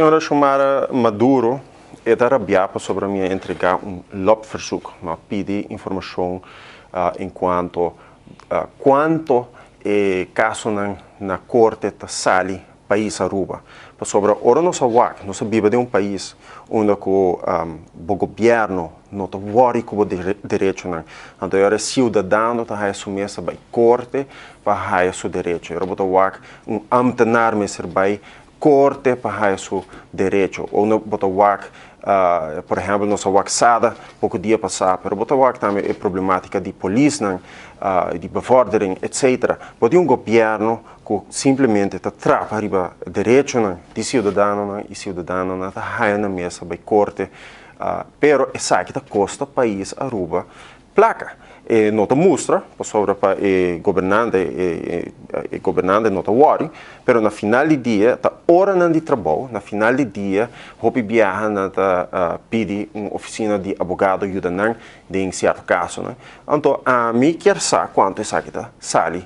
Señora Xiomara Maduro e ta rabia pasobra mi a entrega un LOP-verzoek, mi a pidi informacion encuanto cuanto e casonan na corte ta sali pais Aruba. Pasobra ora nos a wak, nos a biba den un pais unda cu bo gobierno no ta worry cu bo derechonan. Anto e ora e ciudadano ta haya su mes a bay corte pa haya su derecho. E ora bo ta wak un ambtenaar mester bay Korte pa haya su derecho. Unda bo ta wak, por ehempel nos a wak Sada poko dia pasá, pero bo ta wak tambe e problematica di polisnan, di bevordering, etcetera. Bo tin un gobierno ku simplemente ta trapa riba derechonan di siudadanonan i siudadanonan ta haya nan mes a bai korte. Pero esaki ta kosta pais Aruba Placa. E no ta mustra, pasobra pa e gobernante e gobernante no ta worry, pero na final di dia ta oranan di trabou, na final di dia hopi biaha nan ta pidi un oficina di abogado yuda nan den cierto casonan. Anto ami kier sa cuanto esaki ta sali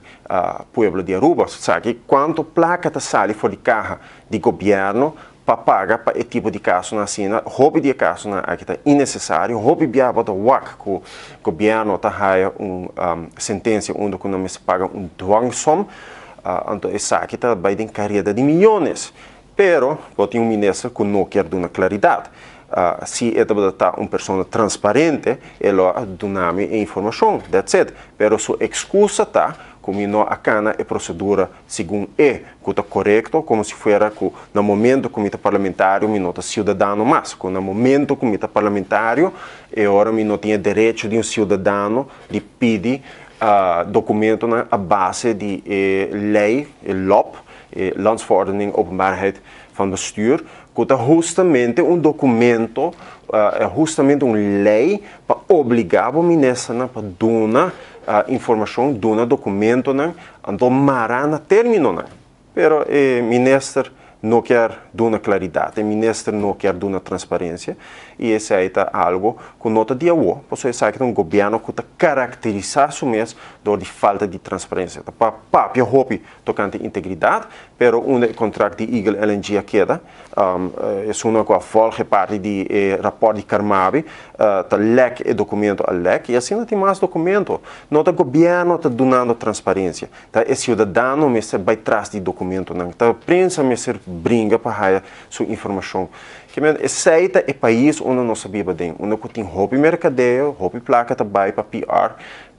pueblo di Aruba, esaki cuanto placa ta sali for di caha di gobierno Pa paga pa e tipo di kasonan asina, hopi di e kasonan aki ta innesesario, hopi biaha bo ta wak ku gobièrnu ta haya un sentensia unda ku nan mester paga un dwangsom, anto esaki ta bai den kareda di miyones. Pero bo tin un minister ku no kier duna klaridat. Si e tabata ta un persona transparente e lo a duna mi e informashon, that's it. Pero su ekskusa ta ku mi no a kana e prosedura Segun e ku ta korekto, komo si fuera ku na momento ku mi ta parlamentario mi no ta siudadano mas, ku na momento ku mi ta parlamentario e ora mi no tin e derecho di un siudadano di pidi dokumentonan a base di e lei, e lop, e Landsverordening Openbaarheid van Bestuur, ku ta hustamente un dokumento, hustamente un lei pa obligá bo ministernan pa duna informashon, duna dokumentonan Anto mará na términonan. Pero e minister no kier duna klaridat, e minister no kier duna transparensia i esei ta algo ku no ta di awo, pasobra esaki ta un gobièrnu ku ta karakterisá su mes dor di falta di transparensia. Ta pa papia hopi tokante integridat, pero unda e kontrakt di Eagle LNG a keda, Esunnan ku a volg e parti di e rapòrt di Carmabi ta lèk e dokumento a lèk i asina tin mas dokumento. No ta gobièrnu ta dunando transparensia, ta e siudadano mester bai tras di dokumentonan, ta prensa mester bringa pa haya su informashon. Ke men esei ta e pais unda nos ta biba den, unda ku tin hopi merkadeo, hopi plaka ta bai pa PR,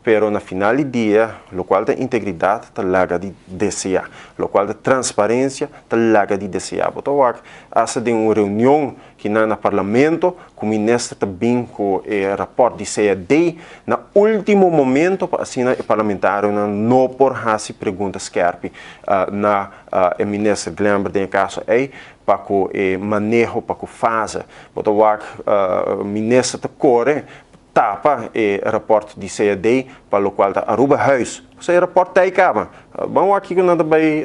Pero na final di dia, lokual ta integridat ta laga di deseá, lokual ta transparensia ta laga di deseá. Bo ta wak asta den un reunion kinan na parlamento ku minister ta bin ku e rapòrt di CAD na último momento pa asina e parlamentarionan no por hasi pregunta skèrpi na e minister Glenbert den e kaso ei pa ku e maneho pa ku fase. Bo ta wak minister ta kore Tapa e raport di CAD pa locual ta Aruba Huis. Pasobra e raport ta ei caba. Ban wak kico nan ta bay,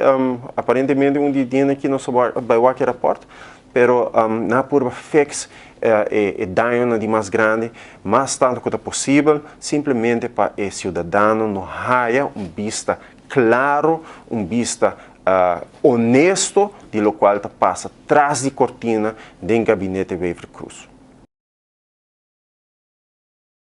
aparentemente un di dianan aki nos ta bay wak e raport, pero nan a purba fix e dañonan di mas grandi mas tanto cu ta posibel, simplemente pa e ciudadano no haya un bista claro, un bista honesto di locual ta pasa tras di cortina den Gabinete Wever-Croes.